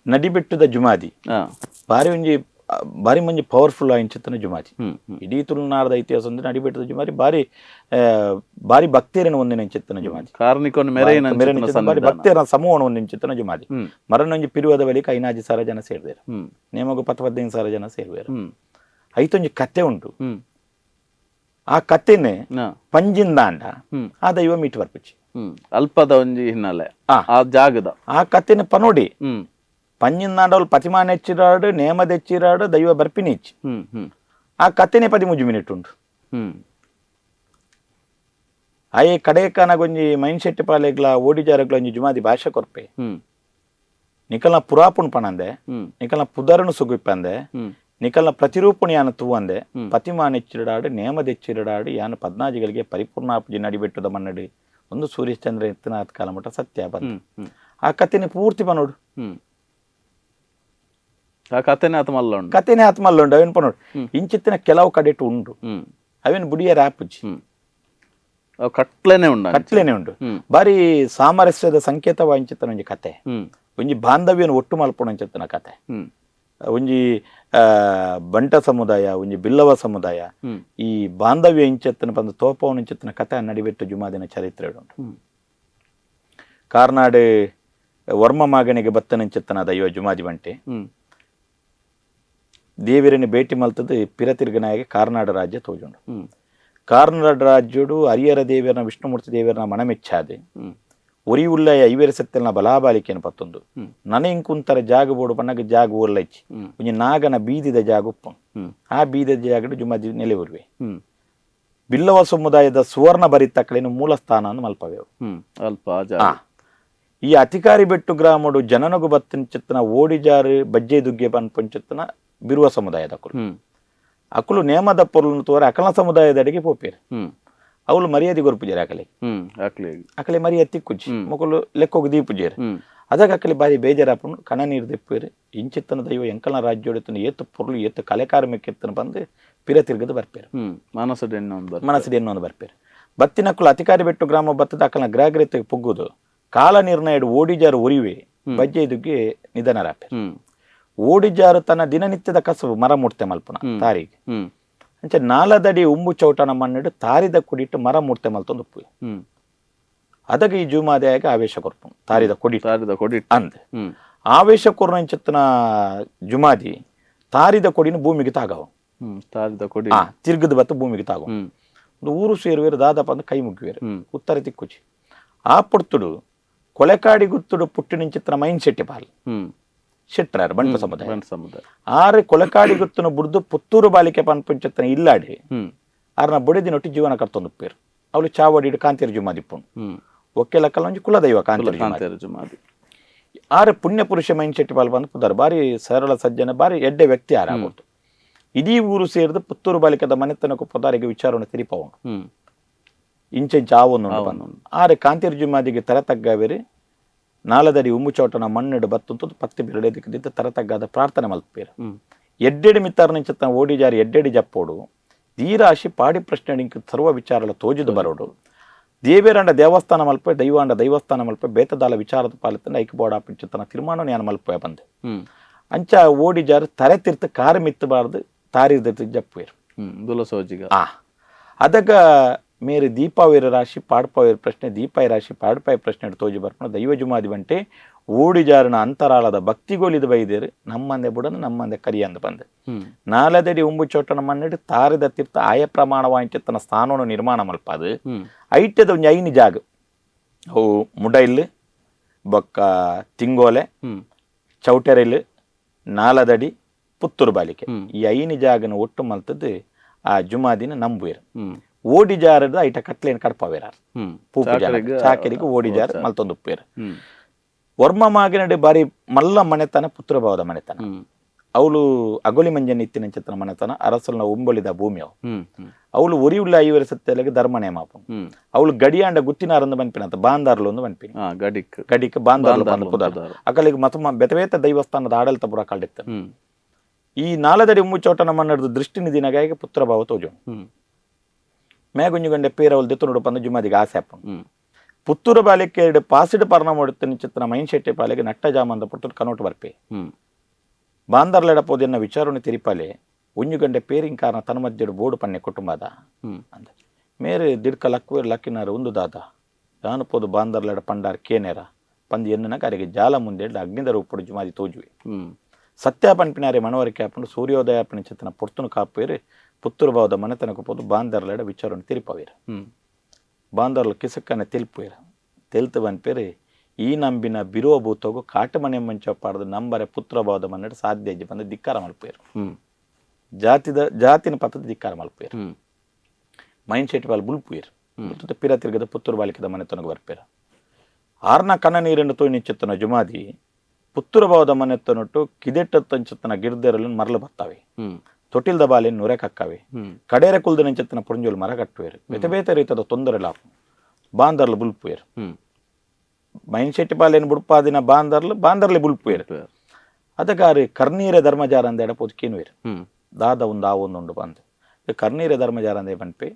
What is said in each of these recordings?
ನಡಿಬೆಟ್ಟದ ಜುಮಾದಿ ಬಾರಿ ಒಂಜಿ ಬಾರಿ ಮಂಜಿ ಪವರ್ಫುಲ್ ಆಯಿಂಚಿತ್ತನ ಜುಮಾದಿ. ಇಡೀ ತುಳುನಾಡದ ಇತಿಹಾಸ ಅಂದ್ರೆ ನಡಿಬೆಟ್ಟದ ಜುಮಾದಿ ಬಾರಿ ಬಾರಿ ಭಕ್ತಿಯರನ್ನು ಒಂದಿನ ಜುಮಾದಿ. ಬಾರಿ ಭಕ್ತಿಯರ ಸಮೂಹವನ್ನು ಒಂದಿನ ಜುಮಾದಿ. ಮರನೊಂಜಿ ಪಿರುವದ ಬಳಿಕ 5,000 ಜನ ಸೇರಿದರು, ನೇಮಗು 10-15,000 ಜನ ಸೇರುವರು. ಐತೊಂಜಿ ಕತೆ ಉಂಟು. ಆ ಕತೆನೆ ಪಂಜಿಂದಾಂಡ ಆ ದೈವ ಮೀಟ್ ಬರ್ಪುಚಿ ಅಲ್ಪದ ಒಂಜಿ ಹಿನ್ನೆಲೆ ಆ ಜಾಗದ ಆ ಕತೆನ ಪನೋಡಿ ಪಂಜಿಂದಾಂಡ ಅವಳು ಪತಿಮಾನ ಹೆಚ್ಚಿರಾಡು ನೇಮದ ಹೆಚ್ಚಿರಾಡು ದೈವ ಬರ್ಪಿನಿ ಹೆಚ್ಚಿ ಆ ಕತೆನೆ 13 ಮಿನಿಟ್ ಉಂಟು. ಆಯೆ ಕಡೆಕನ ಗೊಂಜಿ ಮೈನ್ ಶೆಟ್ಟಿ ಪಾಲೆಗ್ಲ ಓಡಿಜಾರಗ್ಲ ಒಂಜಿ ಜುಮಾದಿ ಭಾಷೆ ಕೊರ್ಪೆ ನಿಕಲ್ನ ಪುರಾಪುಣ್ ಪಣಂದೆ ನಿಕಲ್ನ ಪುದರನು ಸುಗಿಪ್ಪಂದೆ ನಿಕಲ್ನ ಪ್ರತಿರೂಪಣಿ ಯಾನು ತೂವಂದೆ ಪತಿಮಾನ ಹೆಚ್ಚಿರಡಾಡು ನೇಮದೆಚ್ಚಿರಡಾಡು ಯಾನು ಪದ್ನಾಜಿಗಳಿಗೆ ಪರಿಪೂರ್ಣಾಪುಜಿ ನಡಿಬೆಟ್ಟದ ಮನ್ನಡಿ ಒಂದು ಸೂರ್ಯಚಂದ್ರ ಎತ್ತನಾಥ್ ಕಾಲ ಮಠ ಸತ್ಯ ಬಂತು. ಆ ಕತೆನೆ ಪೂರ್ತಿ ಪನೋಡು ಆ ಕತೆನೆ ಆತ್ಮಲ್ಲ ಉಂಟು ಕತೆನೆ ಆತ್ಮಲ್ಲ ಉಂಟು ಅವೇನು ಪನೋಡು ಇಂಚಿತ್ತಿನ ಕೆಲವು ಕಡೆಟು ಉಂಡು ಅವೇನು ಬುಡಿಯರ ಆಪುಜಿ ಕಟ್ಲೇನೆ ಉಂಡು ಕಟ್ಲೇನೆ ಉಂಡು. ಬಾರಿ ಸಾಮರಸ್ಯದ ಸಂಕೇತವ ಇಂಚಿತ್ತನ ಒಂಜಿ ಕತೆ, ಒಂಜಿ ಬಾಂಧವ್ಯನ ಒಟ್ಟು ಮಲ್ಪುಣ ಇಂಚಿತ್ತನ ಕತೆ. ಒಂಜಿ ಬಂಟ ಸಮುದಾಯ ಒಂಜಿ ಬಿಲ್ಲವ ಸಮುದಾಯ ಈ ಬಾಂಧವ್ಯ ಇಂಚೆತ್ತನ ಬಂದು ತೋಪವನ ಇಂಚೆತ್ತನ ಕತೆ ನಡಿಬೆಟ್ಟು ಜುಮಾದಿನ ಚರಿತ್ರೆ ಉಂಟು. ಕಾರ್ನಾಡು ವರ್ಮ ಮಾಗನಿಗೆ ಬತ್ತನ ಇಂಚೆತ್ತನ ದೈವ ಜುಮಾದಿ ಬಂಟೆ ದೇವಿರನ್ನು ಭೇಟಿ ಮಲ್ತದ್ದು ಪಿರತಿರ್ಗನಾಯಗೆ ಕಾರ್ನಾಡು ರಾಜ್ಯ ತೋಜುಂಡು. ಕಾರ್ನಾಡು ರಾಜ್ಯಡು ಹರಿಹರ ದೇವಿಯರನ ವಿಷ್ಣುಮೂರ್ತಿ ದೇವಿಯರನ ಮನಮೆಚ್ಚಾದೆ ಒರಿ ಉಲ್ಲ ಐವೇರ ಸತ್ಯನ ಬಲಾಬಾಲಿಕೆಯನ್ನು ಪತ್ತೊಂದು ನನ ಇಂಕುಂತರ ಜಾಗ ಬೋಡು ಪನ್ನಗ ಜಾಗ ಊರ್ಲೈಚಿ ಒಂಜಿ ನಾಗನ ಬೀದಿದ ಜಾಗ ಉಪ್ಪು ಆ ಬೀದಿದ ಜಾಗಡು ಜುಮಾದಿ ನೆಲೆ ಉರುವೆ. ಬಿಲ್ಲವ ಸಮುದಾಯದ ಸುವರ್ಣ ಬರಿತಕ್ಕಲೇನು ಮೂಲ ಸ್ಥಾನ ಮಲ್ಪವೆವು. ಅಲ್ಪ ಈ ಅಧಿಕಾರಿ ಬೆಟ್ಟು ಗ್ರಾಮಡು ಜನನಗು ಬತ್ತಿನ ಓಡಿಜಾರು ಬಜ್ಜೆ ದುಗ್ಗೆ ಪನ್ಪಂಚತ್ತನ ಬಿರುವ ಸಮುದಾಯದ ಅಕುಲು ಅಕುಲು ನೇಮದ ಪೊರುలను ತೋರ ಅಕಲ ಸಮುದಾಯದ ಅಡಿಗೆ ಪೋಪೇರು. ಅವಳು ಮರ್ಯಾದೆ ಕೊರ್ಪುಜೇರು ಅಕಲೆ ಅಕಲೆ ಮರ್ಯಾದೆ ತಿಕ್ಕುಜಿ ಮೊಕಲು ಲೆಕ್ಕೋಗಿ ದೀಪುಜೇರು. ಅದಾಗ ಅಕಲೆ ಬಾರಿ ಬೇಜಾರಾಪುಂಡು ಕಣ ನೀರು ದೆಪ್ಪೇರು ಇಂಚಿತ್ತನ ದೈವ ಎಂಕಲ್ನ ರಾಜ್ಯೋಡೆತ್ತನ ಏತು ಪೊರುಳು ಏತು ಕಲೆಕಾರ್ಮಿಕೆತ್ತನ ಬಂದು ಪಿರ ತಿರ್ಗದು ಬರ್ಪೇರು. ಮನಸ್ಸು ಎನ್ನೊಂದು ಬರ್ಪೇರು. ಬತ್ತಿನಕ್ಕಲು ಅಧಿಕಾರಿ ಬೆಟ್ಟು ಗ್ರಾಮ ಬತ್ತದ ಅಕಲ್ನ ಗ್ರಾಗ್ರತೆ ಪೊಗ್ಗುದು ಕಾಲ ನಿರ್ಣಯ ಓಡಿಜಾರು ಒರಿವೆ ಬಜ್ಜೆ ದುಗ್ಗೆ ನಿಧನರಾಪೇರು. ಓಡಿಜಾರು ತನ್ನ ದಿನನಿತ್ಯದ ಕಸಬು ಮರ ಮೂರ್ತೆ ಮಲ್ಪುನ ತಾರಿಗೆ ಅಂಚೆ ನಾಲದಡಿ ಉಂಬು ಚೌಟನ ಮಣ್ಣಿಡು ತಾರಿದ ಕುಡಿಟ್ಟು ಮರ ಮೂರ್ತೆ ಮಲ್ತೊಂದು ಉಪ್ಪು. ಅದಕ್ಕೆ ಈ ಜುಮಾದಿಯಾಗ ಆವೇಶ ಕೊರ್ಪು ತಾರಿದ ಕೊಡಿ ತಾರಿದ ಕೊಡಿ ಅಂದ್ ಆವೇಶ ಕೊರ್ನಂಚತ್ತನ ಜುಮಾದಿ ತಾರಿದ ಕೊಡಿನ ಭೂಮಿಗೆ ತಾಗವ ತಾರಿದ ಕೊಡಿ ತಿರ್ಗದ ಬತ್ತ ಭೂಮಿಗೆ ತಾಗವ. ಒಂದು ಊರು ಸೇರುವೇರು ದಾದಪ್ಪ ಅಂದ್ ಕೈ ಮುಗ್ಗುವೇರು ಉತ್ತರ ತಿಕ್ಕುಚಿ ಆ ಪೊರ್ತುಡು ಕೊಲೆಕಾಡಿ ಗುತ್ತುಡು ಪುಟ್ಟಿನಿಂಚಿತ್ತನ ಮೈನ್ ಶೆಟ್ಟಿ ಪಾಲ್ ಶೆಟ್ಟರಾರು ಬಂಟ ಸಮುದಾಯ ಆರು ಕೊಲಕಾಡಿ ಗುತ್ತನ ಬುಡ್ದು ಪುತ್ತೂರು ಬಾಲಿಕೆ ಪನ್ಪಂಚತ್ತನ ಇಲ್ಲಾಡಿ ಆರ್ನ ಬೊಡೆದಿನೊಟ್ಟಿ ಜೀವನ ಕರ್ತೊಂದು ಪೇರು. ಅವಳು ಚಾವಡಿ ಕಾಂತೇರಿ ಜುಮಾದಿಪ್ಪುನು ಒಕ್ಕೆ ಲಕ್ಕಲ ಒಂಜಿ ಕುಲದೈವ ಕಾಂತೇರಿ ಜುಮಾದಿ. ಆರು ಪುಣ್ಯ ಪುರುಷ ಮೈನ್ ಶೆಟ್ಟಿ ಪಾಲ್ ಬಂದು ಪುದಾರು ಬಾರಿ ಸರಳ ಸಜ್ಜನ ಬಾರಿ ಎಡ್ಡೆ ವ್ಯಕ್ತಿ ಆರ ಆಗ್ಬೋದು. ಇಡೀ ಊರು ಸೇರಿದು ಪುತ್ತೂರು ಬಾಲಿಕದ ಮನೆತನಕ್ಕೂ ಪುದಾರಿಗೆ ವಿಚಾರವನ್ನು ತಿರಿಪವನು ಇಂಚೆಂಚ ಆವೊಂದು ಆರೆ ಕಾಂತೇರಿ ಜುಮಾದಿಗೆ ತಲೆ ತಗ್ಗಾವೇರಿ ನಾಲದಡಿ ಉಮ್ಮುಚೌಟನ ಮಣ್ಣಿಡು ಬತ್ತುಂತು ಪತ್ತಿ ಬಿರಡೆದಕ್ಕಿದ್ದ ತರತಗ್ಗಾದ ಪ್ರಾರ್ಥನೆ ಮಲ್ಪೇರು. ಎಡ್ಡೆಡಿ ಮಿತ್ತಾರನಿಂಚ ಓಡಿಜಾರಿ ಎಡ್ಡೆಡಿ ಜಪ್ಪೋಡು ಧೀರಾಶಿ ಪಾಡಿ ಪ್ರಶ್ನೆ ಇಂಕ ಸರ್ವ ವಿಚಾರಲ ತೋಜಿದು ಬರೋಡು ದೇವೇರಂಡ ದೇವಸ್ಥಾನ ಮಲ್ಪೆ ದೈವಾಂಡ ದೈವಸ್ಥಾನ ಮಲ್ಪೆ ಬೇತದಾಲ ವಿಚಾರದ ಪಾಲಿತನ ಐಕ್ಬೋಡ ಪಿಂಚತನ ತೀರ್ಮಾನ ನಾನು ಮಲ್ಪೆ ಬಂದೆ. ಅಂಚ ಓಡಿಜಾರು ತರೆ ತೀರ್ಥ ಕಾರು ಮಿತ್ತಬಾರ್ದು ತಾರಿದ ಜಪ್ಪೇರು ಅದಕ್ಕ ಮೇರೆ ದೀಪಾವೀರ ರಾಶಿ ಪಾಡ್ಪಾವೀರ ಪ್ರಶ್ನೆ ದೀಪಾಯಿ ರಾಶಿ ಪಾಡ್ಪಾಯಿ ಪ್ರಶ್ನೆ ತೋಜಿ ಬರ್ಪಣ ದೈವ ಜುಮಾದಿ ಬಂಟೆ ಓಡಿಜಾರನ ಅಂತರಾಳದ ಭಕ್ತಿಗೋಲಿದ ಬೈದೇರು ನಮ್ಮಂದೆ ಬುಡನು ನಮ್ಮಂದೆ ಕರಿಯಂದು ಬಂದೆ. ನಾಲದಡಿ ಉಂಬು ಚೋಟನ ಮಣ್ಣಿಡು ತಾರಿದ ತೀರ್ಥ ಆಯ ಪ್ರಮಾಣ ವಾಂಚಿತ್ತನ ಸ್ಥಾನವನ್ನು ನಿರ್ಮಾಣ ಮಲ್ಪಾದು ಐಟದ ಒಂಜಿ ಐನು ಜಾಗ ಅವು ಮುಡೈಲ್ ಬೊಕ್ಕ ತಿಂಗೋಲೆ ಚೌಟೆರೆಲ್ ನಾಲದಡಿ ಪುತ್ತೂರು ಬಾಲಿಕೆ ಈ ಐನು ಜಾಗನ ಒಟ್ಟು ಮಲ್ತದ್ದು ಆ ಜುಮಾದಿನ ನಂಬುವೇರು. ಓಡಿಜಾರದ ಐಟ ಕಟ್ಲೇನು ಕಡ್ಪವೇರಾರ್ ಪೂಪು ಚಾಕರಿಗೆ ಓಡಿಜಾರ ಮಲ್ತೊಂದು ಉಪ್ಪೇರು. ವರ್ಮ ಮಾಗಿನಡಿ ಬಾರಿ ಮಲ್ಲ ಮನೆತನ ಪುತ್ರಭಾವದ ಮನೆತನ ಅವಳು ಅಗೊಲಿ ಮಂಜನ್ ಇತ್ತಿನ ಮನೆತನ ಅರಸಲ್ನ ಉಂಬಳಿದ ಭೂಮಿ ಅವು ಅವಳು ಒರಿಯುಳ್ಳ ಐವರ ಸತ್ಯಲೆಗೆ ಧರ್ಮ ನೇಮಾಪು ಅವಳು ಗಡಿಯಾಂಡ ಗುತ್ತಿನಾರಂದು ಮನ್ಪಿನ ಅಂತ ಬಾಂದಾರ್ಲು ಒಂದು ಮನ್ಪಿನ ಗಡಿಕ್ ಗಡಿಕ್ ಬಾಂದಾರ್ಲು ಬಂದು ಪುದಾರ್ ಅಕಲಿಗೆ ಮತ ಬೆತವೇತ ದೈವಸ್ಥಾನದ ಆಡಳಿತ ಪುರ ಕಳ್ಳಿತ್ತು. ಈ ನಾಲದಡಿ ಉಮ್ಮುಚೋಟನ ಮನ್ನದ ದೃಷ್ಟಿ ನಿಧಿನಗಾಗಿ ಪುತ್ರಭಾವ ತೋಜು ಮೇಗುಂಜು ಗಂಡೆ ಪೇರವಲ್ ದೆತ್ತು ನೋಡು ಪಂದು ಜುಮಾದಿಗೆ ಆಸೆ ಅಪ್ಪನು Puttur ಬಾಲಿಕೆ ಎರಡು ಪಾಸಿಡ್ ಪರ್ಣ ಮಾಡುತ್ತ ನಿಚಿತ್ತನ ಮೈನ್ ಶೆಟ್ಟಿ ಪಾಲೆಗೆ ನಟ್ಟ ಜಾಮಂದ ಪುತ್ತೂರು ಕನೋಟು ಬರ್ಪೆ. ಬಾಂದರ್ಲೆಡ ಪೋದೆನ್ನ ವಿಚಾರಣೆ ತಿರಿಪಾಲೆ ಒಂಜು ಗಂಟೆ ಪೇರಿಂಕಾರನ ತನ್ನ ಮಧ್ಯಡು ಬೋಡು ಪನ್ನೆ ಕುಟುಂಬದ ಅಂದ ಮೇರೆ ದಿಡ್ಕ ಲಕ್ವೇರ್ ಲಕ್ಕಿನಾರು ಒಂದು ದಾದ ಯಾನು ಪೋದು ಬಾಂದರ್ಲೆಡ ಪಂಡಾರ್ ಕೇನೇರ ಪಂದು ಎನ್ನನಕ ಅರಿಗೆ ಜಾಲ ಮುಂದೆ ಅಗ್ನಿದ ರೂಪಡು ಜುಮಾದಿ ತೋಜುವೆ. ಸತ್ಯ ಪನ್ಪಿನಾರೆ ಮನವರಿಕೆ ಹಾಕೊಂಡು ಸೂರ್ಯೋದಯ ಚಿತ್ತನ ಪೊರ್ತುನು ಕಾಪೇರು ಪುತ್ತೂರು ಭಾವದ ಮನೆತನಕ ಪೋದು ಬಾಂದರ್ಲೆಡ ವಿಚಾರಣೆ ತಿರಿಪವೇರು. ಬಾಂದರ್ಲು ಕಿಸಕ್ಕನೆ ತೆಲ್ಪುವೇರು ತೆಲ್ತು ಬನ್ಪೇರು ಈ ನಂಬಿನ ಬಿರುವ ಭೂತೋಗು ಕಾಟು ಮನೆ ಮಂಚ ಪಾಡ್ದು ನಂಬರೆ ಪುತ್ರ ಭಾವದ ಮನ್ನಡ ಸಾಧ್ಯ ಅಜ್ಜಿ ಬಂದು ಧಿಕ್ಕಾರ ಮಲ್ಪೇರು. ಜಾತಿದ ಜಾತಿನ ಪತ್ತದ ಧಿಕ್ಕಾರ ಮಲ್ಪೇರು. ಮೈನ್ ಶೆಟ್ಟಿ ಬಾಲ್ ಬುಲ್ಪುಯೇರು ಪಿರ ತಿರ್ಗದ ಪುತ್ತೂರು ಬಾಲಿಕದ ಮನೆತನಕ ಬರ್ಪೇರು. ಆರ್ನ ಕಣ್ಣ ನೀರನ್ನು ತೋಯ್ ನಿಚ್ಚುತ್ತನ ಜುಮಾದಿ ಪುತ್ತೂರು ಭಾವದ ಮನೆತನೊಟ್ಟು ಕಿದೆಟ್ಟಂಚತ್ತನ ಗಿರ್ದೆರಲು ಮರಳು ಬತ್ತಾವೆ. ತೊಟ್ಟಿಲ್ದ ಬಾಲೆ ನುರೆ ಕಕ್ಕಾವೆ. ಕಡೇರ ಕುಲ್ದ ನೆಂಚತ್ತನ ಪುರಂಜೋಲು ಮರ ಕಟ್ಟುವೇರು. ಬೇತೆ ಬೇತೆ ರೀತದ ತೊಂದರೆ ಲಾಪು ಬಾಂದರ್ಲು ಬುಲ್ಪುಯೇರು. ಮೈನ್ ಶೆಟ್ಟಿ ಬಾಲೇನು ಬುಡ್ಪಾದಿನ ಬಾಂದರ್ಲು ಬಾಂದರ್ಲಿ ಬುಲ್ಪುಯೇರು. ಅದಕ್ಕಾರೆ ಕರ್ನೀರೆ ಧರ್ಮಜಾರ ಅಂದ ಎಡಪೋದು ಕೇನುವೇರು. ದಾದ ಒಂದು ಆ ಒಂದುಂಡು ಬಂದು ಕರ್ನೀರೆ ಧರ್ಮಜಾರ ಅಂದೇ ಪನ್ಪೆ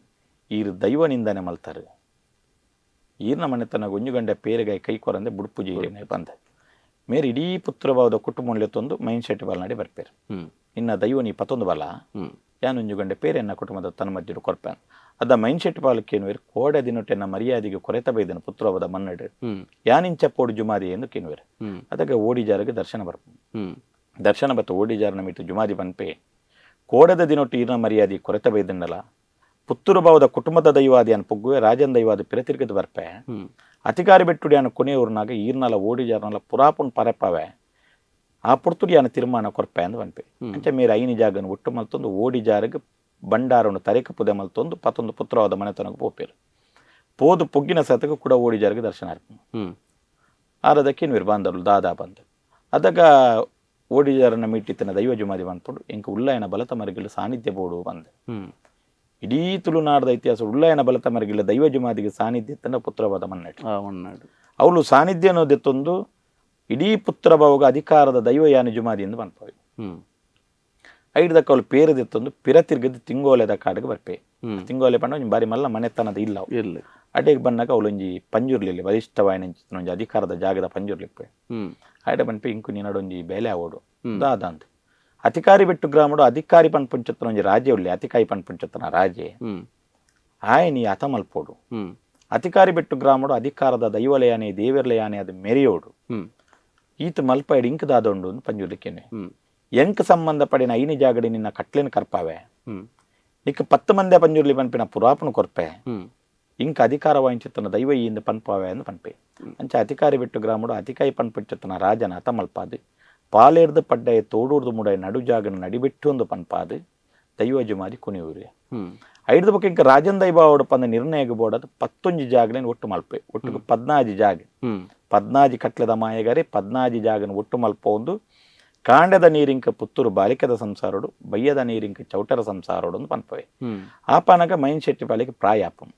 ಈರು ದೈವ ನಿಂದನೆ ಮಲ್ತಾರೆ. ಈರ್ನ ಮನೆತನ ಒಂಜು ಗಂಟೆ ಪೇರೆಗಾಯಿ ಕೈ ಕೊರಂದೆ ಬುಡ್ಪುಜಿ ಈರೇನೆ ಬಂದೆ ಮೇರೆ ಇಡೀ ಪುತ್ರಭಾವದ ಕುಟುಂಬ ತಂದು ಮೈನ್ ಶೆಟ್ಟಿ ಬಾಲ್ನಾಡಿ ಬರ್ಪೇರು. ನಿನ್ನ ದೈವ ನೀ ಪತ್ತೊಂದು ಬಲ ಯಾನೊಂಜು ಗಂಟೆ ಪೇರೆನ್ನ ಕುಟುಂಬದ ತನ್ನ ಮಧ್ಯರು ಕೊರ್ಪೇನ್ ಅದ ಮೈನ್ ಶೆಟ್ಟಿ ಬಾಲಕ್ಕೇನುವೇರು ಕೋಡೆ ದಿನೊಟ್ಟೆನ್ನ ಮರ್ಯಾದೆಗೆ ಕೊರೆತ ಬೈದನು ಪುತ್ರಭಾವದ ಮನ್ನಡು ಯಾನಿಂಚ ಪೋಡು ಜುಮಾದಿ ಎಂದು ಕೇನುವೇರು. ಅದಕ್ಕೆ ಓಡಿಜಾರಿಗೆ ದರ್ಶನ ಬರ್ಪು. ದರ್ಶನ ಬತ್ತ ಓಡಿಜಾರನ ಮೀಟು ಜುಮಾದಿ ಪನ್ಪೆ ಕೋಡದ ದಿನೊಟ್ಟು ಈರ್ನ ಮರ್ಯಾದೆ ಕೊರೆತ ಬೈದನ್ನಲ್ಲ ಪುತ್ತೂರು ಭಾವದ ಕುಟುಂಬದ ದೈವಾದಿ ಅನ್ ಪೊಗ್ಗುವೆ ರಾಜನ್ ದೈವಾದ ಪಿರತಿರ್ಗದ ಬರ್ಪೆ ಅಧಿಕಾರಿ ಬೆಟ್ಟುಡಿ ಅನ್ನ ಕೊನೆಯೂರ್ನಾಗ ಈರ್ನಲ ಓಡಿಜಾರ್ನಲ ಪುರಾಪುನ್ ಪರಪವೆ ಆ ಪುರ್ತುಡಿ ಅನ್ನ ತೀರ್ಮಾನ ಕೊರ್ಪೆ ಅಂದ್ ಪನ್ಪೆ. ಅಂಚೆ ಮೇರೆ ಐನಿ ಜಾಗನ ಒಟ್ಟು ಮಲ್ತೊಂದು ಓಡಿಜಾರಿಗೆ ಬಂಡಾರನ್ನು ತರೆಕ ಪುದೆ ಮಲ್ತೊಂದು ಪತ್ತೊಂದು ಪುತ್ರವಾದ ಮನೆತನಕ ಪೋಪೇರು. ಪೋದು ಪೊಗ್ಗಿನ ಸತಕ ಕೂಡ ಓಡಿಜಾರಿಗೆ ದರ್ಶನ ಆರ್ಪು. ಆರದಕ್ಕೇನು ಬಾಂದರ್ಲು ದಾದಾ ಬಂದು ಅದಗ ಓಡಿಜಾರನ್ನ ಮೀಟಿತ್ತನ ದೈವ ಜುಮಾದಿ ಬಂದ್ಪುಡು ಎಂಕ ಉಲ್ಲಾಯನ ಬಲತ ಮರಿಗಿಲ್ಲ ಸಾನ್ನಿಧ್ಯ ಬೋಡು ಬಂದೆ. ಇಡೀ ತುಳುನಾಡದ ಇತಿಹಾಸ ಉಲ್ಲಾಯನ ಬಲತ ಮರಿಗಿಲ್ಲ ದೈವ ಜುಮಾದಿಗೆ ಸಾನ್ನಿಧ್ಯ ತನ್ನ ಪುತ್ರವಾದ ಮನ್ನಡು. ಅವಳು ಸಾನ್ನಿಧ್ಯ ಅನ್ನೋದೆತ್ತೊಂದು ಇಡೀ ಪುತ್ರ ಭಾವಗ ಅಧಿಕಾರದ ದೈವ ಯಾನ ಜುಮಾದಿ ಎಂದು ಪನ್ಪವೆ. ಐಡ್ದಕ್ಕ ಅವಳು ಪೇರದೆತ್ತೊಂದು ಪಿರ ತಿರ್ಗದ ತಿಂಗೋಲೆದ ಕಾಡಿಗೆ ಬರ್ಪೆ. ತಿಂಗೋಲೆ ಪಂಡ ಒಂಜಿ ಬಾರಿ ಮಲ್ಲ ಮನೆತನದ ಇಲ್ಲ ಅಡೆಗೆ ಬನ್ನಾಗ ಅವಳೊಂಜಿ ಪಂಜುರ್ಲಿ ಬಲಿಷ್ಠವಾಯಿನ ಒಂಜಿ ಅಧಿಕಾರದ ಜಾಗದ ಪಂಜುರ್ಲಿಪ್ಪೆ. ಆಯ್ಡ ಪನ್ಪೆ ಇಂಕು ನೀನಡೊಂಜಿ ಬೇಲೆ ಆವೋಡು ದಾದ ಅಂತ ಅಧಿಕಾರಿ ಬೆಟ್ಟು ಗ್ರಾಮಡು ಅಧಿಕಾರಿ ಪನ್ಪುಂಚತ್ತನ ಒಂಜಿ ರಾಜ್ಯ ಉಳ್ಳಿ ಅಧಿಕಾರಿ ಪನ್ಪುಂಚತ್ತನ ರಾಜೆ ಆಯ್ ನೀ ಅತಮಲ್ಪೋಡು. ಅಧಿಕಾರಿ ಬೆಟ್ಟು ಗ್ರಾಮಡು ಅಧಿಕಾರದ ದೈವಲಯಾನೆ ದೇವರ್ಲಯಾನೆ ಅದು ಮೆರೆಯೋಡು ಈತ ಮಲ್ಪಾಯ್ಡು ಇಂಕ್ ದಾದೊಂಡು ಪಂಜುರ್ಲಿಕ್ಕೇನೆ ಎಂಕ್ ಸಂಬಂಧ ಪಡಿನ ಐನಿ ಜಾಗಡಿ ನಿನ್ನ ಕಟ್ಲೇನು ಕರ್ಪಾವೆ ನಿಕ್ 10 ಮಂದಿ ಪಂಜುರ್ಲಿ ಪನ್ಪಿನ ಪುರಾಪನು ಕೊರ್ಪೆ ಇಂಕ ಅಧಿಕಾರ ವಾಯಿಂಚುತ್ತನ ದೈವ ಇಂದ ಪನ್ಪಾವೆ ಅಂದ್ ಪನ್ಪೆ. ಅಂಚೆ ಅಧಿಕಾರಿ ಬೆಟ್ಟು ಗ್ರಾಮಡು ಅಧಿಕಾರಿ ಪನ್ಪುಂಚತ್ತನ ರಾಜನ ಅತಮಲ್ಪಾದು ಪಾಲೇರ್ದು ಪಡ್ಡಾಯ ತೋಡೂರ್ದು ಮುಡಾಯ ನಡು ಜಾಗನ ನಡಿಬೆಟ್ಟು ಒಂದು ಪನ್ಪಾದು ದೈವ ಜುಮಾದಿ ಕುಣಿಯೂರಿ. ಐದು ಬೊಕ್ಕ ಇಂಕ ರಾಜನ್ ದೈವ ಪಂದ ನಿರ್ಣಯ ಬೋಡದು 11 ಜಾಗಲೇನು ಒಟ್ಟು ಮಲ್ಪೆ. ಒಟ್ಟು 14 ಜಾಗ 14 ಕಟ್ಲೆದ ಮಾಯಗಾರಿ 14 ಜಾಗನ ಒಟ್ಟು ಮಲ್ಪ ಒಂದು ಕಾಂಡದ ನೀರಿಂಕ ಪುತ್ತೂರು ಬಾಲಿಕದ ಸಂಸಾರೋಡು ಬಯ್ಯದ ನೀರಿಂಕ ಚೌಟರ ಸಂಸಾರೋಡು ಒಂದು ಪನ್ಪವೆ. ಆಪನಗ ಮೈನ್ ಶೆಟ್ಟಿ ಪಾಲಿಗೆ ಪ್ರಾಯಾಪಂ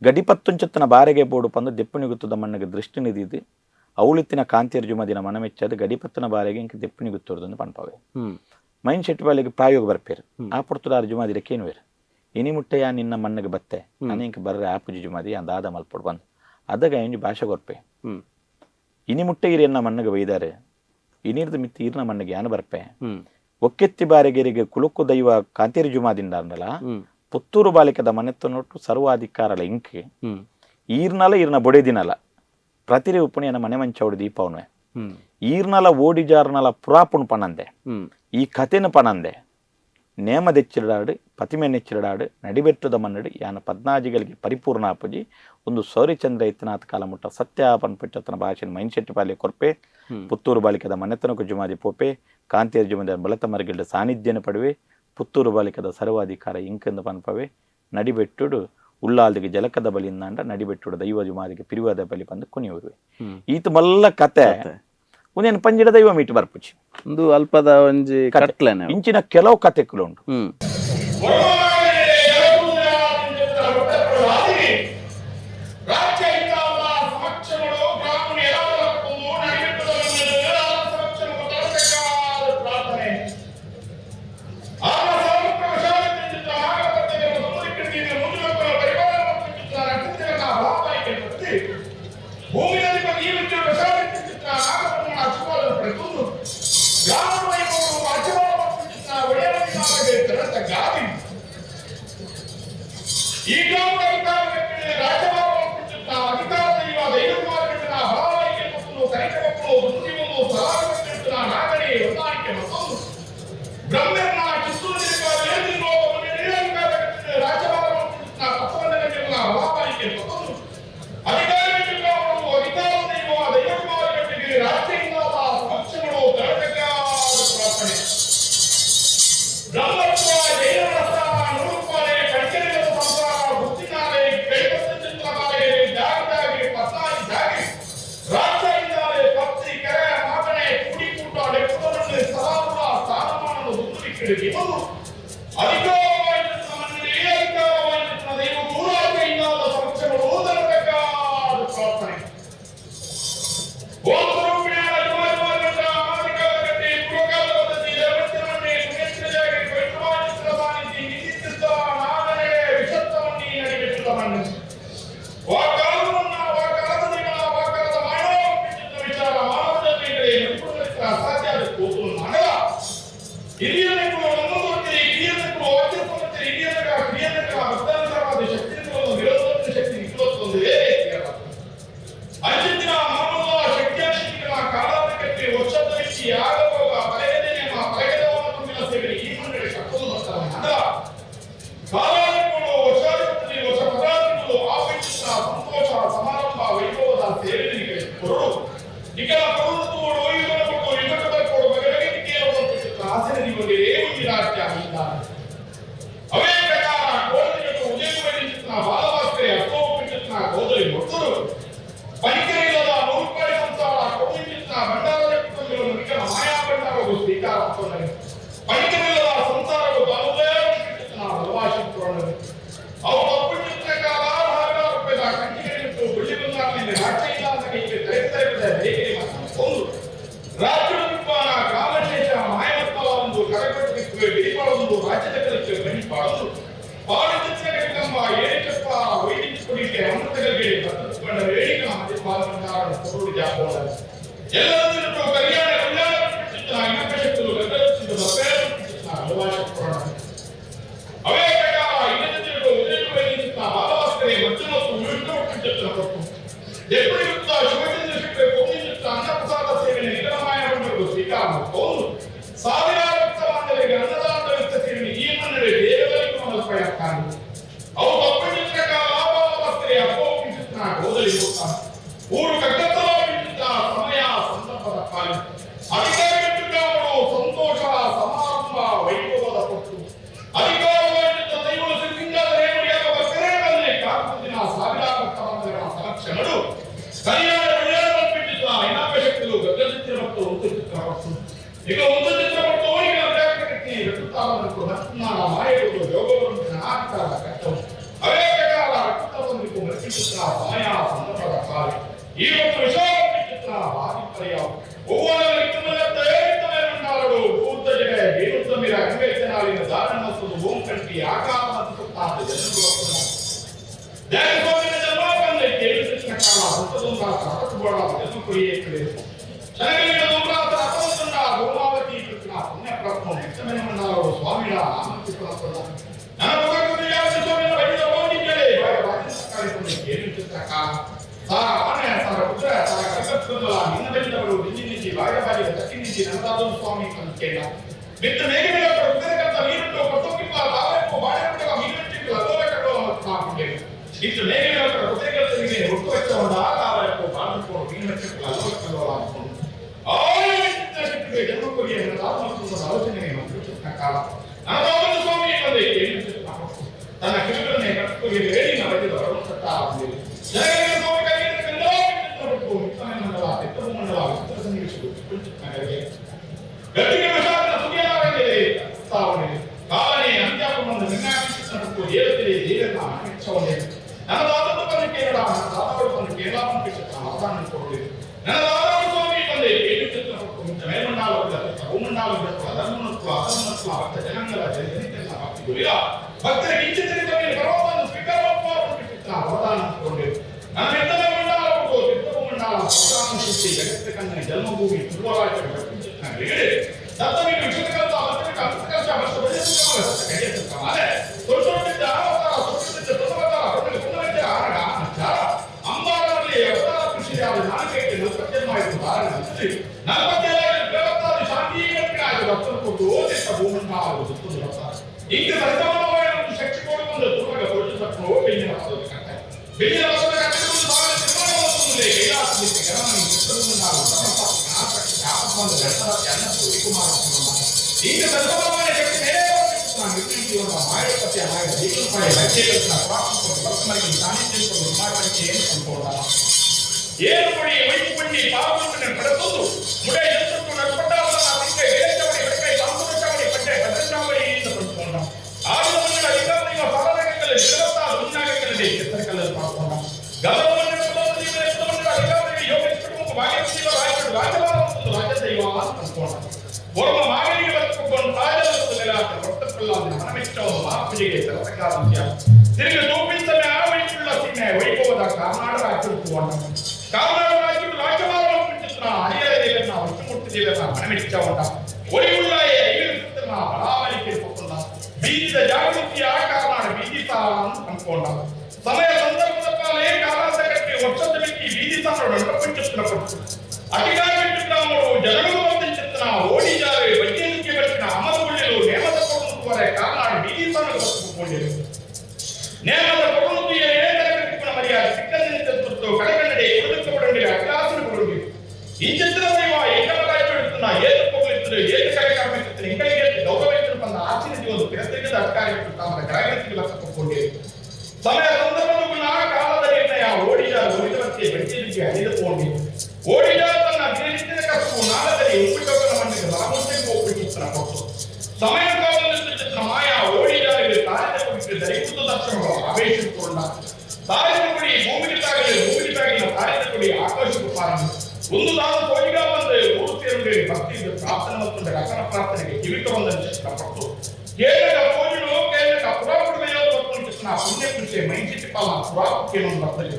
ಗಡಿಪತ್ತುಂಚತ್ತನ ಬಾರೆಗೆ ಬೋಡು ಪಂದು ದೆಪ್ಪುನಿಗುತ್ತದ ಮಣ್ಣಗೆ ದೃಷ್ಟಿ ನಿಧಿದು ಅವಳಿತ್ತಿನ ಕಾಂತಿಯರ್ ಜುಮದಿನ ಮನಮೆಚ್ಚದು ಗಡಿಪತ್ತನ ಬಾರೆಗೆ ಇಂಕ ದೆಪ್ಪುನಿಗುತ್ತೋರ್ದು ಪನ್ಪವೆ. ಮೈನ್ ಶೆಟ್ಟಿ ಪಾಲಿಗೆ ಪ್ರಾಯೋಗ ಬರ್ಪೇರು. ಆ ಪುರ್ತುದಾರ ಜುಮಾದಿರ ಕೇನುವೇರು ಇನಿ ಮುಟ್ಟೆಯ ನಿನ್ನ ಮಣ್ಣಗೆ ಬತ್ತೆ ಅನೇಕ ಬರ್ರೆ ಆಪುಜಿ ಜುಮಾದಿ ಅಂದಾದ ಮಲ್ಪೊಡು ಬಂದು ಅದಗ ಇಂಜು ಭಾಷೆ ಕೊರ್ಪೆ. ಇನಿ ಮುಟ್ಟೆ ಇರಿ ಮಣ್ಣಗೆ ಬೈದಾರೆ ಇನಿರ್ದ ಮಿತ್ತಿ ಈರ್ನ ಮಣ್ಣಗೆ ಯಾನು ಬರ್ಪೆ ಒಕ್ಕೆತ್ತಿ ಬಾರೆಗೆರಿಗೆ ಕುಲುಕು ದೈವ ಕಾಂತೇರಿ ಜುಮಾದಿಂಡಲ್ಲ ಪುತ್ತೂರು ಬಾಲಿಕದ ಮನೆತನೊಟ್ಟು ಸರ್ವಾಧಿಕಾರಲ ಇಂಕ್ ಈರ್ನಲ ಈರ್ನ ಬೊಡೆದಿನಲ ಪ್ರತಿರಿ ಉಪ್ಪುಣಿಯನ ಮನೆ ಮಂಚೌಡು ದೀಪವನುವೆ ಈರ್ನಲ ಓಡಿಜಾರ್ನಲ ಪುರಾಪುಣ್ ಪಣಂದೆ ಈ ಕಥೆನ ಪಣಂದೆ ನೇಮದೆಚ್ಚಿರಡಾಡು ಪತಿಮೆ ನೆಚ್ಚಿರಡಾಡು ನಡಿಬೆಟ್ಟದ ಮನ್ನಡು ಯಾನ ಪದ್ನಾಜಿಗಳಿಗೆ ಪರಿಪೂರ್ಣ ಅಪ್ಪುಜಿ ಒಂದು ಸೌರಿಚಂದ್ರ ಇತ್ತನಾಥ ಕಾಲ ಮುಟ್ಟ ಸತ್ಯ ಪನ್ಪುಚ್ಚತನ ಭಾಷೆ ಮೈನ್ಶೆಟ್ಟಿ ಪಾಲಿ ಕೊರ್ಪೆ ಪುತ್ತೂರು ಬಾಲಿಕದ ಮನೆತನಕು ಜುಮಾದಿ ಪೋಪೆ ಕಾಂತಿಯರ್ ಜುಮಾದಿ ಬಲತ ಮರಗಿಲ್ಡ ಸಾನ್ನಿಧ್ಯನ ಪಡುವೆ ಪುತ್ತೂರು ಬಾಲಿಕದ ಸರ್ವಾಧಿಕಾರ ಇಂಕೆಂದು ಪನ್ಪವೆ ನಡಿಬೆಟ್ಟುಡು ಉಳ್ಳಾಲ್ದಿಗೆ ಜಲಕದ ಬಲಿಯಿಂದಾಂಡ ನಡಿಬೆಟ್ಟುಡು ದೈವ ಜುಮಾದಿಗೆ ಪಿರಿವಾದ ಬಲಿ ಬಂದು ಕುಣಿಯುವೆ. ಈತ ಮಲ್ಲ ಕತೆ ಒಂದೇನು ಪಂಜಿಡ ದೈವ ಮೀಟು ಬರ್ಪುಚಿ ಒಂದು ಅಲ್ಪದ ಒಂಜಿ ಕಟ್ಲೆನೆ ಇಂಚಿನ ಕೆಲವು ಕತೆಗಳು ಉಂಟು. 47 ಶಾಂತೀಕರಣಾಗಿ ರಕ್ತದ ಕೊಟ್ಟು ಓದಿಟ್ಟ ಭೂಮಂಡಾಲದ ಸುತ್ತಲು ಬರ್ತಾರೆ. ಇಂದು ಸರಿಸಮಾನವಾದ ಒಂದು ಶಕ್ತಿ ಕೊಡುವಂತ ತುರುವಗ ಕೊಟ್ಟು ಬೆಳ್ಳಿನ ಪದದ ಕಟ್ಟೆ. ಬೆಳ್ಳಿನ ಪದದ ಕಟ್ಟೆ ಒಂದು ಭಾಗದ ನಿರ್ಮಾಣವಾಗುತ್ತದೆ. ಕೈಲಾಸದಲ್ಲಿ ಗಣಮನಿ ಚಿತ್ರದುಂಡಾಲ ಸಮರ್ಪಕ ಆಸಕ್ತಿ ಆತ್ಮದ ಗಣಪತಿ ಅನ್ನ ಸೂರ್ಯಕುಮಾರ ಈಗ ಸರಿಸಮಾನವಾದ ಶಕ್ತಿ ಮೇಲೆ ನಿರ್ಣಯಿಸುವಂತ ಮಾಯಪತಿಯ ಮಾಯ ದೀಪಪಾಯ ಲಕ್ಷ್ಯ ಪ್ರಾಪ್ತ ವರ್ತಮಾನಕ್ಕೆ ಸಾನ್ನಿಧ್ಯ ನಿರ್ಮಾಣಕ್ಕೆ ಏನು ಸಂಪೂರ್ಣ ಏಳು ಮಡಿ ವೈಪುಂಡಿ ಪಾವನ ಪಡೆದು ಮುಡೈ ಜಂತು ನಡ್ಪಟ್ಟಾವನ ತಿಂಕೈ ವೇದವಡಿ வெட்கை சந்தோஷவடி பட்டை பதஞ்சாவடி என்று சொல்லிக்கொண்டான். ஆயுத மன்னன் அதிகாரத்தையும் சாதகங்களை சிறத்தால் உண்ணாகங்களை சித்தர்கள் பார்க்கொண்டான். கௌரவ மன்னன் அதிகாரத்தை யோகிச்சுக்கும் வாகிய ರಾಜ ರಾಜವಾದ ರಾಜದೈವ ಅಂದ್ಕೊಂಡ. ಒರ್ಮ ಮಾಗರಿಗೆ ಬರ್ತಕೊಂಡು ತಾಜಲ ಒಟ್ಟಕ್ಕಲ್ಲಾದ ಮನಮೆಚ್ಚವ ಮಹಾಪೂಜೆಗೆ ಸರಸಕಾರಂತ್ಯ. ತಿರುಗಿ ತೂಪಿಂತಮೆ ಆವೈಕುಳ್ಳ ಸೀಮೆ ವೈಭವದ ಕಾರ್ನಾಡ ರಾಜ್ಯಕ್ಕೆ ಹೋಣ. ಕಾರ್ನಾಡ ರಾಜ್ಯಕ್ಕೆ ರಾಜಭಾರ ಅರ್ಪಿಸುತ್ತಿನ ಹರಿಹರ ದೇವರನ್ನ ವಿಷ್ಣುಮೂರ್ತಿ ದೇವರನ್ನ ಮನಮೆಚ್ಚ ಉಂಟ. ಒರಿಯುಳ್ಳಾಯೆ ಐವಿರುತ್ತನ ಬಲಾವಲಿಕೆ ಪೊಕೊಂಡ. ಬೀಜದ ಜಾಗೃತಿಯ ಕಾರ್ನಾಡ ಬೀಜಿ ಸಾಲ ಅಂತ ಅನ್ಕೊಂಡ. ಸಮಯ ಸಂದರ್ಭದ ಪಾಲೇ ಕಾಲಾಂತ ಕಟ್ಟಿ ವರ್ಷದ ಮಿಕ್ಕಿ ಬೀದಿ ಸಾಲ ನಡಪಿಂಚುತ್ತಿನ ಕೊಟ್ಟು. ಅಧಿಕಾರವಿಟ್ಟುన్నాము ಜನರು వర్తించుతున్న ఓడిజారు వైద్యానికి వచ్చిన అమరులు నేమద కొడుకు కార్నాడు బీజీ సాలకు బతుకుపోలేదు. நேமத ಕೊಡುವುದು ಏತರಕಟ್ಟಿನ ಮರ್ಯಾದೆ ಸಿಕ್ಕಂದಿನ ತುತ್ತು ಕಡೆಗನ್ನಡಿ ಕೊಡುಕಬಡಂಡಿ ಅಖಿಲಾಸನ ಕೊಡುಂಡಿ. ಈ ಚಿತ್ರದೈವ ಏಕಮರಾಜ್ಯ ಏತು ಪೊಗಲಿತ್ತು ಏತು ಕಾರ್ಯಕ್ರಮ ಇಂಗಳಿಗೆ ಗೌರವ ಬಂದ ಆಚರಣೆ ಒಂದು ತಿರಸ್ಕರಿಸಿದ ಅಧಿಕಾರಿ ತಾಮದ ಗ್ರಾಹಕರಿಗೆ ಲಕ್ಷ ಸಮಯ ಸಂದರ್ಭದ ಕಾಲದ ನಿರ್ಣಯ ಓಡಿಜಾರು ಒಲಿದವಕ್ಕೆ ಬೆಂಚಿಗೆ ಹರಿದುಕೊಂಡಿ. ಓಡಿಜಾರು ತನ್ನ ದಿನನಿತ್ಯದ ಕಸಬು ನಾಳದಲ್ಲಿ ಉಪ್ಪಿಟ್ಟವನ ಮಣ್ಣಿಗೆ ಬಲಮುಟ್ಟೆಗೆ ಒಪ್ಪಿಟ್ಟಿನ ಕೊಟ್ಟು. ಸಮಯ ಕಾಲದಲ್ಲಿ ಮಾಯಾ ಓಡಿಜಾರಿಗೆ ತಾರಿದ ಕೊಟ್ಟು ದರಿಕುತ ದರ್ಶನಗಳು ಆವೇಶಿಸಿಕೊಂಡ. ತಾರಿದ ಕೊಡಿ ಭೂಮಿಗೆ ತಾಗಲಿ ಭೂಮಿಗೆ ತಾಗಿನ ತಾರಿದ ಕೊಡಿ ಆಕಾಶಕ್ಕೆ ಪಾರನು. ಒಂದು ತಾನು ಕೋಟಿಗ ಬಂದು ಊರು ಸೇರುಂಡೆ ಭಕ್ತಿ ಪ್ರಾರ್ಥನೆ ಮತ್ತು ರಕ್ಷಣ ಪ್ರಾರ್ಥನೆಗೆ ಕಿವಿಕ ಬಂದ ಚಿತ್ರ ಪಟ್ಟು. ಕೇಳಕ ಪೂಜೆನು ಕೇಳಕ ಪುರಾಪುಡು ಪುಣ್ಯ ಕೃಷಿ ಮೈಂಚಿಟ್ಟಿ ಪಾಲ ಪುರಾಪುಕ್ಕೇನು ಬರ್ತದೆ.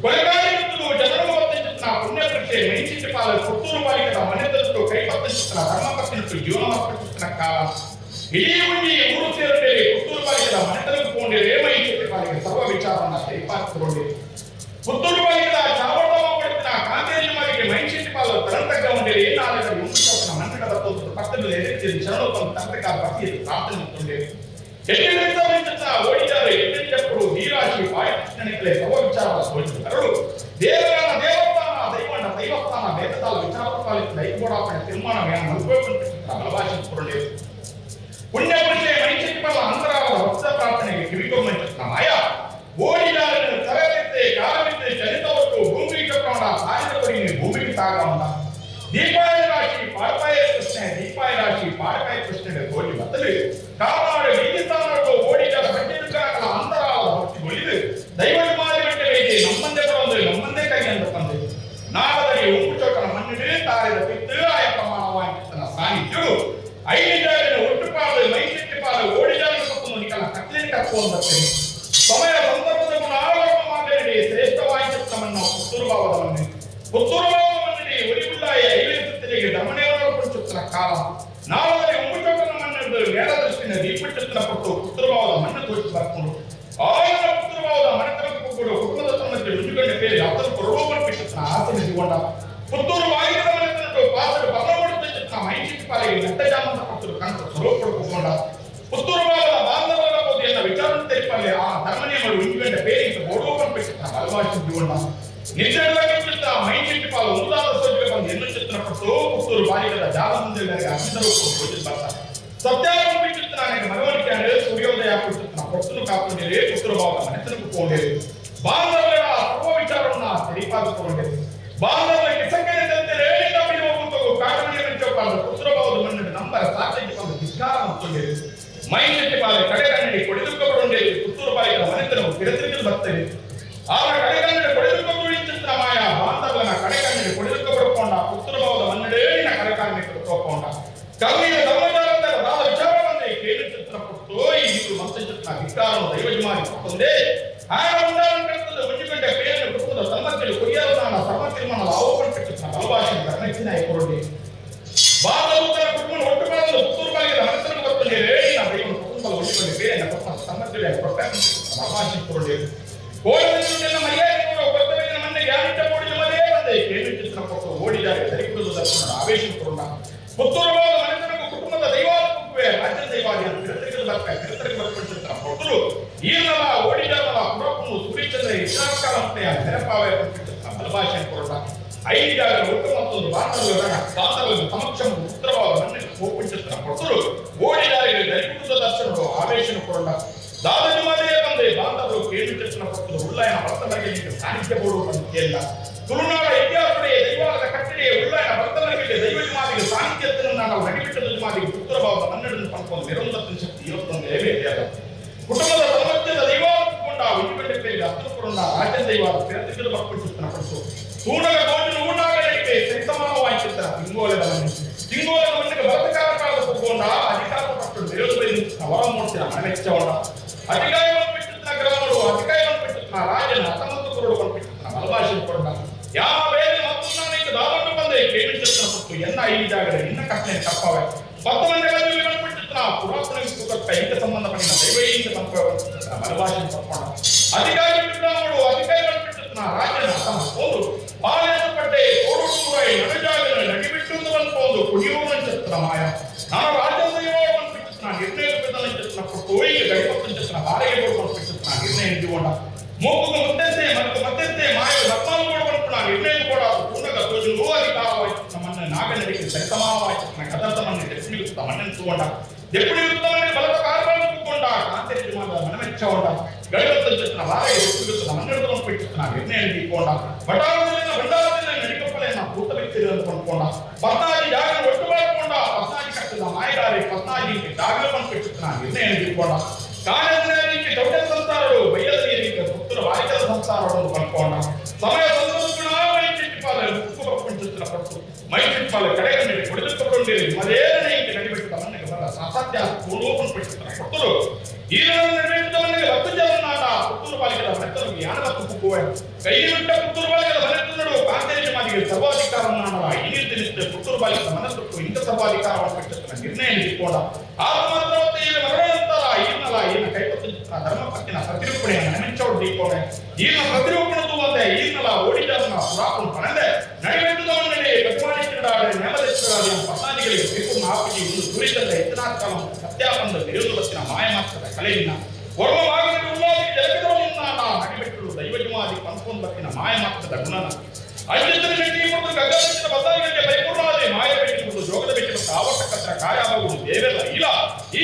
ಕೊಲೆಗಾರಿಗಳು ಜನರು ವರ್ತಿಸುತ್ತಿನ ಪುಣ್ಯ ಕೃಷಿ ಮೈಂಚಿಟ್ಟಿ ಪಾಲ ಪುತ್ತೂರು ಬಾಲಿಕದ ಮನೆತನಟ್ಟು ಕೈ ವರ್ತಿಸುತ್ತಿನ ಧರ್ಮ ಪತ್ನಿಟ್ಟು ಜೀವನ ವರ್ತಿಸುತ್ತಿನ ಕಾಲ. ಇಡೀ ಉಂಡಿ ಊರು ಸೇರುತ್ತೇವೆ ಪುತ್ತೂರು ಬಾಲಿಕದ ಮನೆತನಕ್ಕೆ ಪೋಂಡೇವೆ ಮೈಂಚಿಟ್ಟಿ ಪಾಲಿಗೆ ಸರ್ವ ವಿಚಾರವನ್ನ ಸರಿಪಾಸಿಕೊಂಡೆ. ಪುತ್ತೂರು ಬಾಲಿಕದ ಚಾವಟವ ಪಡಿತಿನ ಕಾಂತೇರಿ ಮಾಲಿಗೆ ಮೈಂಚಿಟ್ಟಿ ಪಾಲ ತರಂತಕ್ಕ ಉಂಡೇವೆ ಏನಾದರೆ ಉಂಟು ಮನ್ನಡ ಬರ್ತದೆ ಪಕ್ಕದಲ್ಲಿ ಎದುರಿಸಿ ಶರಣು ತಂತ್ರಕ ಭಕ್ತಿ ಪ್ರಾರ್ಥನೆ ಮಾಡ್ಕೊಂಡೆ. ಎಟ್ಟಿನಿಂದ ಓಡಿದ್ದಾರೆ ಎಟ್ಟಿನప్పుడు ನೀರಾಶಿ ಪಾಯಕೃಷ್ಣನಿಗೆ ಸರ್ವ ವಿಚಾರ ಸೋಚಿದರು. ದೇವರನ್ನ ದೇವಸ್ಥಾನ ದೈವಣ್ಣ ದೈವಸ್ಥಾನ ವೇದದಾಲ ವಿಚಾರ ದೈವೋಡಾಪಣೆ ತೀರ್ಮಾನ ಬಲಭಾಷೆ ಪುಣ್ಯ ಪುರುಷೆ ಮೈಚಿಪ್ಪಲ ಅಂತರಾಳದ ಭಕ್ತ ಪ್ರಾರ್ಥನೆಗೆ ಕಿವಿಗೊಮ್ಮಂಚಿನ ಮಾಯ ಓಡಿದಾರನ ತರಬಿದ್ದೆ ಕಾಲಬಿದ್ದೆ ಚಲಿತವತ್ತು ಭೂಮಿಗೆ ಚಕ್ರವಣ ಸಾಯಿದ ಕೊಡಿಗೆ ಭೂಮಿಗೆ ತಾಗವಂತ. ದೀಪಾಯ ರಾಶಿ ಪಾಡ್ಪಾಯ ಕೃಷ್ಣ ದೀಪಾಯ ರಾಶಿ ಪಾಡ್ಪಾಯ ಕೃಷ್ಣನ ತೋರಿ ಬತ್ತಲು ಕಾಪಾಡು ಬೀದಿಸ್ಥಾನಕ್ಕೂ ಓಡಿದಾರ ಬಟ್ಟೆಗಳ ಅಂತರಾಳದ ಭಕ್ತಿ ಒಲಿದು ದೈವ ಮಾರಿ ಬಿಟ್ಟವೈತೆ ನಮ್ಮಂದೆ ಬರೊಂದು ನಮ್ಮಂದೇ ಕೈ ಅಂತ ತಂದೆ. ನಾಡದಲ್ಲಿ ಉಂಪು ಚೊಕ್ಕನ ಮಣ್ಣಿಡು ತಾರಿದ ಪಿತ್ತು ಆಯ ಪ್ರಮಾಣವಾಗಿತ್ತನ ಸಾನ್ನಿಧ್ಯವು ಐದು ಜಾರಿನ ಒಟ್ಟುಪಾಡು ಮೈಸೆಟ್ಟಿಪಾಡು ಓಡಿಜಾರಿನ ಪಕ್ಕನು ನಿಕಲ ಕತ್ಲಿನ ಕಪ್ಪು ಬರ್ತೇನೆ. ಸಮಯ ಸಂದರ್ಭದ ಗುಣ ಆರೋಪಮಾಗಲಿ ಶ್ರೇಷ್ಠವಾಯಿತಮ್ಮನ್ನು ಪುತ್ತೂರು ಭಾವದವನ್ನೇ. ಪುತ್ತೂರು ಭಾವವನ್ನೇ ಒಲಿಗುಳ್ಳಾಯ ಐವೇಸುತ್ತಿಗೆ ದಮನೆಯನ್ನು ಪುಚ್ಚುತ್ತಿನ ಕಾಲ. ನಾವಲ್ಲಿ ಉಂಪು ಚೊಕ್ಕನ ಮಣ್ಣು ಮೇಲದೃಷ್ಟಿನ ದೀಪಟ್ಟುತ್ತಿನ ಪಟ್ಟು ಪುತ್ತೂರು ಭಾವದ ಮಣ್ಣು ತೋಚಿ ಬರ್ಕೊಂಡು ಆಯ್ದ ಪುತ್ತೂರು ಭಾವದ ಮನೆತನಕ್ಕೆ ಕೊಡು ಕುಟುಂಬದ ತಮ್ಮಕ್ಕೆ ರುಜುಗಂಡ ಪೇರು ಅತನು ಕೊರಡೋಪನ್ ಪಿಟ್ಟುತ್ತಿನ ಆಸೆ ನಿಜಗೊಂಡ. ಪುತ್ತೂರು ಬಾಗಿಲ ಮನೆತನಟ್ಟು ಪಾಸಡು ಪರ್ಣಮಡುತ್ತಿನ ಮೈಚಿಟ್ಟಿ ಪಾಲಿಗೆ ನೆಟ್ಟ ಜಾಮಂತ ಪಟ್ಟರು ಕನಕ ಸ್ವರೂಪಡು ಪುತ್ತೂರು ಭಾವದ ಬಾಂಧವರ போது என்ன ವಿಚಾರಣೆ తెలిపಲ್ಲಿ ಆ ಧರ್ಮನಿಯಮರು ಉಂಜುಗಂಡ ಪೇರಿಗೆ ಓಡೋಪನ್ పెట్టిన బలవాసించుಕೊಂಡ. ನಿಶ್ಚಯವಾಗಿದ್ದ ಮೈಚಿಟ್ಟಿ ಪಾಲು ಮುಂದಾದ ಸೋಜಿಗೆ ಬಂದು ಎನ್ನು ಚಿತ್ರ ಪಟ್ಟು ಪುತ್ತೂರು ಬಾಲಿಗದ ಜಾಲ ಮುಂದೆ ಅಗ್ನಿದರು ಪೂಜೆ ಬರ್ತಾರೆ. ಸತ್ಯಾರೋಪಿಸುತ್ತ ನನಗೆ ಮನವರಿಕೆ ಸೂರ್ಯೋದಯ ಪುಟ್ಟುತ್ತಿನ ಪೊಟ್ಟನು ಕಾಕೊಂಡಿರಿ ಪುತ್ತೂರು ಭಾವದ ಮನೆತನಕ್ಕೆ ಪೋಂಡಿರಿ. ಬಾಂಧವರ ಸರ್ವ ವಿಚಾರವನ್ನ ಸರಿಪಾದಿಸಿಕೊಂಡಿರಿ. ಬಾಂಧವರ ಕಿಸಂಗನೆ ಕಾಟಮಣಿಯ ಪುತ್ತೂರು ಭಾವದ ಮಣ್ಣಿನ ನಂಬರ ಸಾಕ್ಷಿ ಬಂದು ಧಿಕ್ಕಾರ ಮಾಡ್ಕೊಂಡಿರಿ. ಮೈಸೆಟ್ಟಿ ಪಾಲೆ ಕಡೆಗನ್ನಡಿ ಕೊಡಿದುಕ್ಕಬಡೊಂಡೇರಿ ಪುತ್ತೂರು ಬಾಲಿಗದ ಮನೆತನವು ತಿರತಿರಿಗಲು ಬರ್ತೇವೆ. ಆಗ ಕಡೆಗನ್ನಡಿ ಕೊಡಿದುಕ್ಕ ಮಾಯ ಬಾಂಧವನ ಕಡೆಗನ್ನಡಿ ಕೊಡಿದುಕ್ಕ ಬಡ್ಕೊಂಡ ಪುತ್ತೂರು ಭಾವದ ಮನ್ನಡೇಳಿನ ಕಡೆಕಾರಣಿಕ ತೋಕೊಂಡ. ಕರ್ಮಿಯ ಧರ್ಮಜಾಲಂತರ ದಾದ ವಿಚಾರ ಬಂದೆ ಕೇಳು ಚಿತ್ರ ಪಟ್ಟು ಈ ಇದು ಮಂತ್ರ ಚಿತ್ರ ಧಿಕ್ಕಾರನು ದೈವಜಮಾನಿ ಪಟ್ಟೊಂದೇ ಆಗ ಉಂಡಾರನ್ನು ಕರ್ತದೆ ಉಂಜುಗಂಡೆ ಪೇರಿನ ಕುಟುಂಬದ ಸಮ್ಮತಿಲು ಕೊರಿಯರದಾನ ಸರ್ವ ತೀರ್ಮಾನ ಆವೋಪನ್ ಪೆಟ್ಟುತ್ತಿನ ಬಲಭಾಷೆ ಕರ್ಣಕ್ಕಿನ ಕೊರಡಿ. ಬಾಂಧವರ ಕುಟುಂಬ ಒಟ್ಟು ಮಾಡಲು ಪುತ್ತೂರು ಬಾಗಿಲ ಮನೆತನಕ್ಕೆ ಬರ್ತದೆ ರೇಳಿನ ದೈವನ ಕುಟುಂಬದ ಉಂಜುಗಂಡೆ ಪೇರಿನ ಕುಟುಂಬದ ಸಮ್ಮತಿಲು ಬಲಭಾಷೆ ಕೊರಡಿ. ಕೋಡಲಿನ ಮರ್ಯಾದೆ ಕರ್ತವ್ಯದ ಮನ್ನೆ ಯಾರಿಟ್ಟ ಕೋಡಿದ ಮದೇ ಬಂದೆ ಕೇಳು ಚಿತ್ರ ಪಟ್ಟು ಓಡಿದ್ದಾರೆ ಸರಿಕುಡುದು ದರ್ಶನ ಆವೇಶ ಕೊರೊಂಡ ಪುತ್ತೂರು ಮನೆತನకు ಕುಟುಂಬದ ದೈವಾತ್ಮಕವೇ ರಾಜ್ಯ ದೈವಾದಿ ತಿರುತ್ತರಿಗೆ ಬರ್ಕ ತಿರುತ್ತರಿಗೆ ಬರ್ಪಂಚಿತ್ರ ಪೊರ್ತುಲು ಈರ್ನಲ ಓಡಿಜಾನಲ ಪುರಪ್ಪನು ಸೂರ್ಯಚಂದ್ರ ಇಷ್ಟಾಕಾರಂತೆಯ ನೆರಪಾವೆ ಪಂಪಿಚಿತ್ರ ಬಲಭಾಷೆ ಕೊರೊಂಡ ಐದು ಜಾಗ ಒಟ್ಟು ಮತ್ತೊಂದು ಬಾಂಧವ್ಯದ ಬಾಂಧವ್ಯದ ಸಮಕ್ಷಮ ಉತ್ತರವಾದ ಮಣ್ಣಿಗೆ ಕೋಪಿಂಚಿತ್ರ ಪೊರ್ತುಲು ಓಡಿಜಾರಿಗೆ ದೈವದ ದರ್ಶನಗಳು ಆವೇಶನ ಕೊರೊಂಡ ದಾದಜುಮಾದೇ ಬಂದೆ ಬಾಂಧವರು ಕೇಳು ಚರ್ಚನ ಪೊರ್ತುಲು ಉಳ್ಳಾಯನ ಭಕ್ತರಿಗೆ ಸಾನ್ನಿಧ್ಯ ಬೋಡು ಅಂತ ತುಳುನಾಡ ಇತಿಹಾಸದ ದೈವಾಲದ ಕಟ್ಟಡೆಯ ಉಳ್ಳಾಯನ ಭಕ್ತರಿಗೆ ದೈವ ಜಮಾದಿಗೆ ಸಾನ್ನಿಧ್ಯವನ್ನು ನಾವು ನಡಿಬಿಟ್ಟ ಜಮಾದಿಗೆ ಪುತ್ರಭಾವದ ಮನ್ನಡನ್ನು ಪಡ್ಕೊಂಡು ನಿರಂತರ ಶಕ್ತಿ ಇವತ್ತೊಂದು ಬೇಟೆಯಾದ ಕುಟುಂಬದ ಸಾಮರ್ಥ್ಯದ ದೈವಾತ್ಮಕೊಂಡ ಉಜ್ಜಿಬೆಟ್ಟೆ ಅಸ್ತುಕೊಂಡ ರಾಜ್ಯ ದೈವ ತಿರತಿಗಳು ಬಪ್ಪುಚಿತ್ತನ ಪಡಿಸು ತೂಣಗ ತೋಜಿನ ಊನಾಗಲಿಕ್ಕೆ ಸರಿಸಮಾನವಾಯಿತಿತ್ತರ ತಿಂಗೋಲದ ಮಣ್ಣು ತಿಂಗೋಲದ ಮಣ್ಣಿಗೆ ಭರತಕಾರ ಕಾಲದ ಕುಕ್ಕೊಂಡ ಅಧಿಕಾರ ಪಟ್ಟು ನಿರೋಧ ವರ ಮೂರ್ತಿನ ಮನಮೆಚ್ಚವಣ ಅಧಿಕಾರವನ್ನು ಬಿಟ್ಟುತ್ತಿನ ಗ್ರಾಮಗಳು ಅಧಿಕಾರವನ್ನು ಬಿಟ್ಟುತ್ತಿನ ರಾಜನ 19 ಕರೋಡು ಬಿಟ್ಟುತ್ತಿನ ಬಲಭಾಷೆ ಕೊಂಡ ಯಾವ ಬೇರೆ ಮತ್ತೊಂದು ದಾವನ್ನು ಬಂದೆ ಕೇಳಿಚಿತ್ತನ ಪಟ್ಟು ಎನ್ನ ಐದು ಜಾಗದ ಇನ್ನ ಕಟ್ಟನೆ ತಪ್ಪವೆ 10 ಮಂದಿಗಳಲ್ಲಿ ಬಿಟ್ಟುತ್ತಿನ ಪುರಾತನ ಕಟ್ಟ ಇಂಕ ಸಂಬಂಧಪಟ್ಟಿನ ದೈವಯಿಂದ ಬಲಭಾಷೆ ತಪ್ಪಣ ಅಧಿಕಾರಿ ಬಿಟ್ಟುಗಳು ಅಧಿಕಾರಿಗಳು ಬಿಟ್ಟುತ್ತಿನ ರಾಜನ 19 ಪಾಳೆಯಪಟ್ಟೆ ತೋಡುರೈ ನಡುಜಾಗನ ನಡಿಬಿಟ್ಟು ಅನ್ಕೊಂಡು ಕುಡಿಯುವ ಮಾಯ ನಾನು ರಾಜ್ಯ ದೈವವನ್ನು ಬಿಟ್ಟುತ್ತಿನ ನಿರ್ಣಯ ಬಿದ್ದನ ಕೊಟ್ಟು ಗಡಿಪತ್ತು ಚಿತ್ರ ಬಾರಿಗೆ ಕೊಟ್ಟು ನಿರ್ಣಯ ಇದ್ದುಕೊಂಡ ಮೋಕುಗ ಮುತ್ತೆಂತೆ ಮತ್ತು ಮತ್ತೆಂತೆ ಮಾಯ ರತ್ನಾನು ಕೂಡ ನಿರ್ಣಯ ಕೂಡ ಪೂರ್ಣಗ ತೋಜು ಅಧಿಕಾರವಾಯಿತು ನಮ್ಮನ್ನ ನಾಗನಡಿಗೆ ಸರಿಸಮಾನವಾಯಿತು ಕದರ್ತಮನ್ನು ದೆಪ್ಪುಣಿಗುತ್ತ ಮಣ್ಣನ್ನು ತಗೊಂಡ ದೆಪ್ಪುಣಿಗುತ್ತ ಮಣ್ಣು ಬಲದ ಕಾರ್ಬಾರನ್ನು ಕೂತ್ಕೊಂಡ ಕಾಂತೇರಿ ಮನಮೆಚ್ಚಗೊಂಡ ಗಡಿಪತ್ತು ಚಿತ್ರ ಬಾರಿಗೆ ದೆಪ್ಪುಣಿಗುತ್ತ ಮಣ್ಣೆಡುತ್ತ ಬಿಟ್ಟು ನಿರ್ಣಯ ಇಟ್ಕೊಂಡ ಬಟಾರದಲ್ಲಿ ಭಂಡಾರದಲ್ಲಿ ನಡಿಕಪ್ಪಲೆಯನ್ನ ಭೂತ ವ್ಯಕ್ತಿಗಳನ್ನು ಕೊಂಡ್ಕೊಂಡ ಪತ್ನಾಜಿ ಜಾಗ ಒಟ್ಟು ಮಾಡಿಕೊಂಡ ಪತ್ನಾಜಿ ಕಟ್ಟಿದ ಮಾಯದಾರಿ ಪತ್ನಾಜಿ ಜಾಗವನ್ನು ಬಿಟ್ಟು ನಿರ್ಣಯ ಇಟ್ಕೊಂಡ ಕಾಣೆಗೆ ದೊಡ್ಡ ಸಂಸಾರಗಳು ಬಯ್ಯದಲ್ಲಿ ಭಕ್ತರ ವಾರಿಕದ ಸಂಸಾರಗಳನ್ನು ಪಡ್ಕೊಂಡ ಸಮಯ ಸಂದರ್ಭ ಮೈಚಿಟ್ಪಾಲ ಮುಕ್ಕು ಪಂಚತ್ರ ಪಟ್ಟು ಮೈಚಿಟ್ಪಾಲ ಕಡೆಗನ್ನಿಡಿ ಕೊಡಿದುಕೊಂಡಿರಿ ಮದೇನೇ ನಡಿಬಿಟ್ಟ ಮನೆಗೆ ಬರ ಸಾಸಾಧ್ಯ ಪೂರ್ಣೋಪನ್ ಪಟ್ಟಿತ್ರ ಕೊಟ್ಟರು ಈ ನಡಿಬಿಟ್ಟವನಿಗೆ 10 ಜನ ಪುತ್ತೂರು ಪಾಲಿಕೆದ ಮನೆತನಗೆ ಯಾನ ಕುಕ್ಕುವೆ ಕೈ ಬಿಟ್ಟ ಪುತ್ತೂರು ಪಾಲಿಕೆದ ಮನೆತನಡು ಕಾಂತೇರಿ ಮಾದಿಗೆ ಸರ್ವಾಧಿಕಾರವನ್ನು ಈ ತಿಳಿಸಿದ ಪುತ್ತೂರು ಪಾಲಿಕೆದ ಮನಸ್ಸು ಇಂಥ ಸರ್ವಾಧಿಕಾರವನ್ನು ಪಟ್ಟಿತ್ರ ನಿರ್ಣಯ ಇಟ್ಕೊಂಡ ಆತ್ಮಾತ್ರವತ್ತೆ ಮರಣಂತರ ಈನಲ ಈನ ಕೈಪತ್ತು ಧರ್ಮಪತ್ತಿನ ಪ್ರತಿರೂಪಣೆಯನ್ನು ನೆನಚೋಡು ದೀಪೋಣೆ ಈನ ಪ್ರತಿರೂಪಣದು ಒಂದೇ ಈನಲ ಓಡಿದವನ ಪುರಾಪನ ಪಣಂದೆ ನಡಿವೆಟ್ಟುದವನಲ್ಲಿ ಬಸವಾಣಿಸಿಡಾಡೆ ನೇಮದೇಶ್ವರಾದ ಪತ್ನಾದಿಗಳಿಗೆ ಪರಿಪೂರ್ಣ ಆಪಿ ಒಂದು ಸೂರ್ಯಚಂದ್ರ ಎತ್ತನಾತ್ಕಾಲ ಸತ್ಯಾಪಂದ ವಿರೋಧವತ್ತಿನ ಮಾಯಮಾತ್ರದ ಕಲೆಯನ್ನ ವರ್ಮವಾಗಲಿ ಉಲ್ಲಾದಿ ಜಲಕದವನ್ನ ನಡಿವೆಟ್ಟಲು ದೈವಜುಮಾದಿ ಪಂಪೊಂಬತ್ತಿನ ಮಾಯಮಾತ್ರದ ಗುಣನ ಐದು ಶಕ್ತಿ ಮತ್ತು ಗಗ್ಗದ ಬದ್ದಾದಿಗಳಿಗೆ ಪರಿಪೂರ್ಣವಾದ ಮಾಯ ಬೆಟ್ಟಿರುವುದು ಜೋಗದ ಬೆಟ್ಟಿ ಮತ್ತು ಆವರ್ತಕ್ಕಂಥ ಕಾರ್ಯವಾಗುವುದು ದೇವೆಲ್ಲ ಇಲ್ಲ. ಈ